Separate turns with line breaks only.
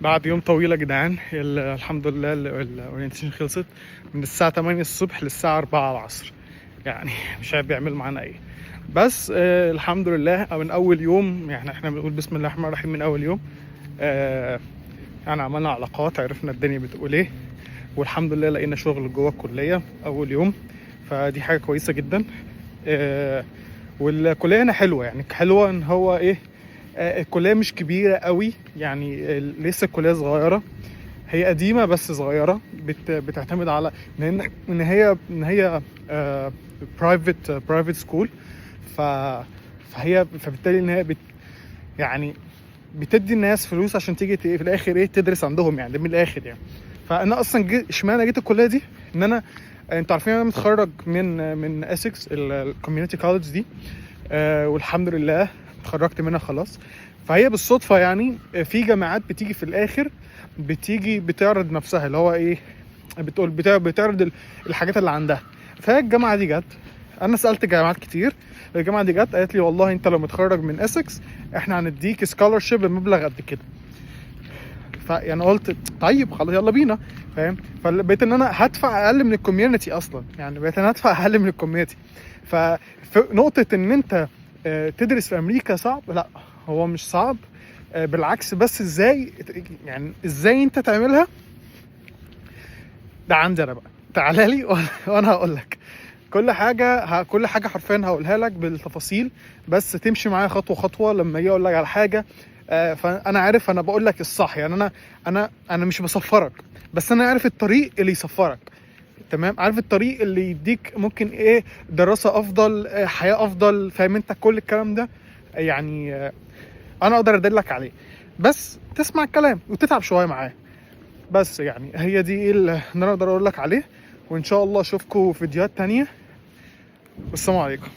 بعد يوم طويل يا جدعان، الحمد لله ال orientation خلصت من الساعة 8 الصبح للساعة 4 العصر. يعني مش عارف بيعملوا معانا ايه، بس الحمد لله من اول يوم، يعني احنا بنقول بسم الله الرحمن الرحيم من اول يوم. يعني عملنا علاقات، عرفنا الدنيا بتقول ايه، والحمد لله لقينا شغل جوه الكلية اول يوم، فدي حاجة كويسة جدا. والكلية هنا حلوة، يعني حلوة ان هو ايه، الكلية مش كبيرة قوي، يعني لسه الكلية صغيرة، هي قديمة بس صغيرة، بتعتمد على ان هي private school، فهي فبالتالي ان هي يعني بتدي الناس فلوس عشان تيجي في الاخر ايه تدرس عندهم، يعني ده من الاخر يعني. فانا اصلا اشمعنى جيت الكلية دي؟ ان انا انتوا عارفين انا متخرج من اسكس ال community college دي، والحمد لله اتخرجت منها خلاص. فهي بالصدفة يعني في جامعات بتيجي في الاخر بتيجي بتعرض نفسها، اللي هو ايه، بتقول بتعرض الحاجات اللي عندها. فهي الجامعة دي جت، انا سالت جامعات كتير، الجامعة دي جت قالت لي والله انت لو متخرج من اسكس احنا هنديك scholarship بمبلغ قد كده. فيعني قلت طيب خلاص يلا بينا، فاهم؟ فبقيت ان انا هدفع اقل من ال community اصلا، يعني بقيت انا هدفع اقل من ال community. فنقطه ان انت تدرس في امريكا صعب، لا هو مش صعب، بالعكس، بس ازاي يعني ازاي انت تعملها ده عندي انا بقى، تعالى لي وانا هقول لك كل حاجة، كل حاجة حرفيا هقولها لك بالتفاصيل، بس تمشي معايا خطوة خطوة. لما اجي اقول لك على حاجة، فانا عارف انا بقول لك الصح، يعني انا مش بسفرك، بس انا عارف الطريق اللي يسفرك، تمام؟ عارف الطريق اللي يديك ممكن ايه، دراسة افضل، حياة افضل، فاهم انت كل الكلام ده؟ يعني انا اقدر ادلك عليه، بس تسمع الكلام وتتعب شوية معاه. بس يعني هي دي ايه اللي انا اقدر اقول لك عليه، وان شاء الله اشوفكم في فيديوهات تانية، والسلام عليكم.